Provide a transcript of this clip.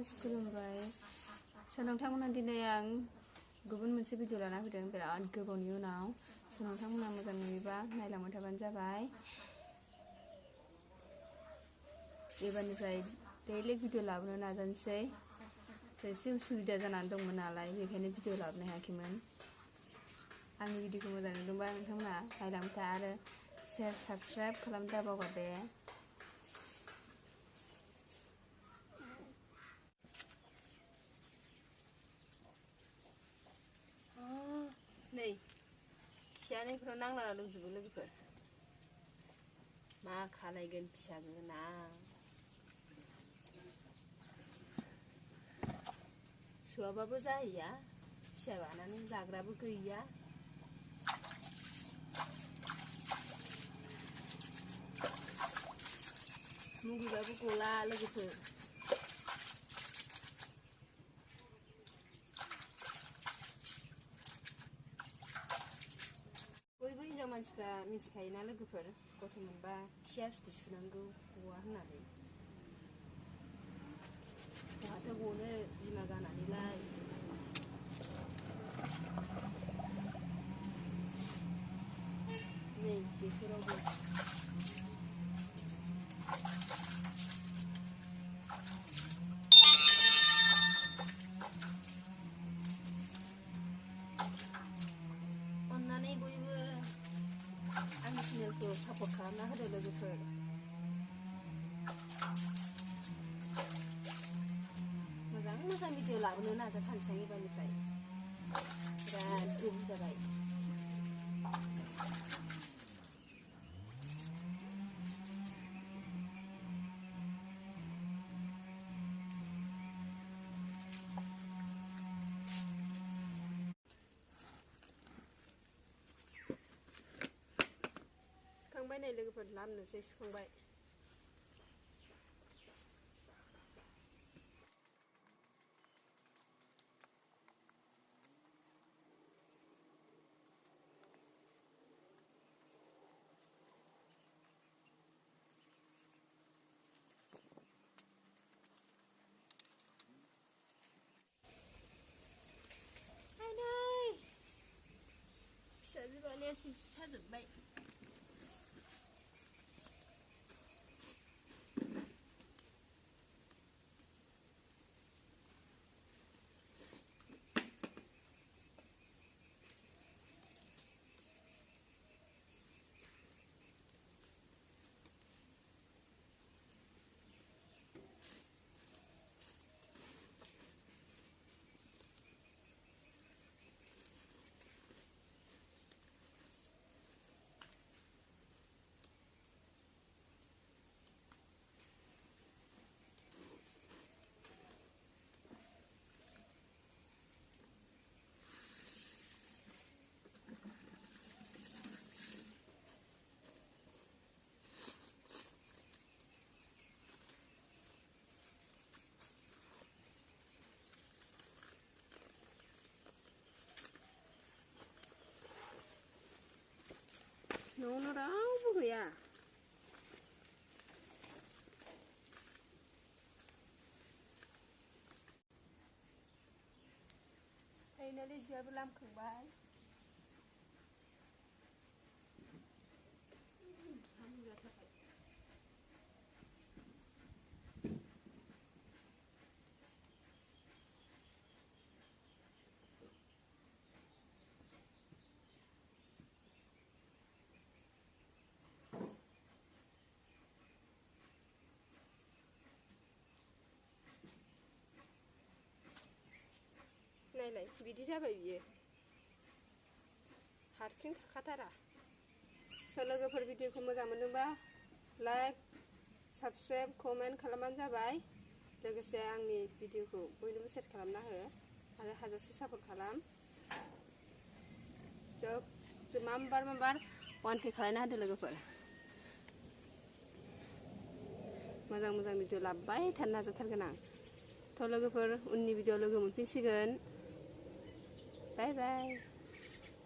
Guys खुलुमबाय। नोंथांमोना दिनै आं गुबुन मोनसे भिडिअ लाना फैदों बिराद गोबावनि उनाव। नोंथांमोना मोजां नुयोबा नायलांबाय थाबानो जाबाय। एबारनिफ्राय दैलिक भिडिअ लाबोनो नाजानोसै। एसे उसुबिदा जानानै दंमोन नालाय बेखायनो भिडिअ लाबोनो हायाखैमोन। आंनि भिडिअखौ मोजां नुदोंबा नोंथांमोना नायलांबाय था आरो शेयार साबस्क्राइब खालामनो दाबावगार दे। नै खियानो नांला दंजोबो लोगोफोर। मा खालायगोन फिसा गोनां। सुवाबाबो जाहैया, फिसा बानानै जाग्राबो गैया। मुगैबाबो गला लोगोफोर। बयबो हिनजाव मानसिफ्रा मिथिखायोना लोगोफोर, गथ' मोनबा खि हासुदै सुनांगौ गवा होननानै। बहाथो गनो बिमा जानानैलाय। नै बेफोरावबो अन्नानै बयबो आंनि चेनेलखौ सापर्ट खालामना होदो लोगोफोर। मोजां भिडिअ लाबोनो नाजाथारसै एबारनिफ्राय। बिराद गोबाव जाबाय। सुखांबाय नै लोगोफोर, लामनोसै सुखांबाय। फिसाजो बानाया सिंसि साजोब्बाय। न'आवनो रावबो गैया। फाइनालि जियाबो लामखांबाय। नायलाय बिदि जाबाय बियो, हारसिं थाखाथारा। लोगोफोर भिडिअखौ मोजां मोनोबा लाइक साबस्क्राइब कमेन्ट खालामबानो जाबाय। लोगोसे आंनि भिडिअखौ बयनोबो शेयार खालामना हो आरो हाजासे सापर्ट खालाम। माम्बार 1K खालायना होदो लोगोफोर। मोजां भिडिअ लाबोबाय थानो नाजाथारगोन आं। थ' लोगोफोर, उननि भिडिअ लोगो मोनफिनसिगोन। बाय बाय।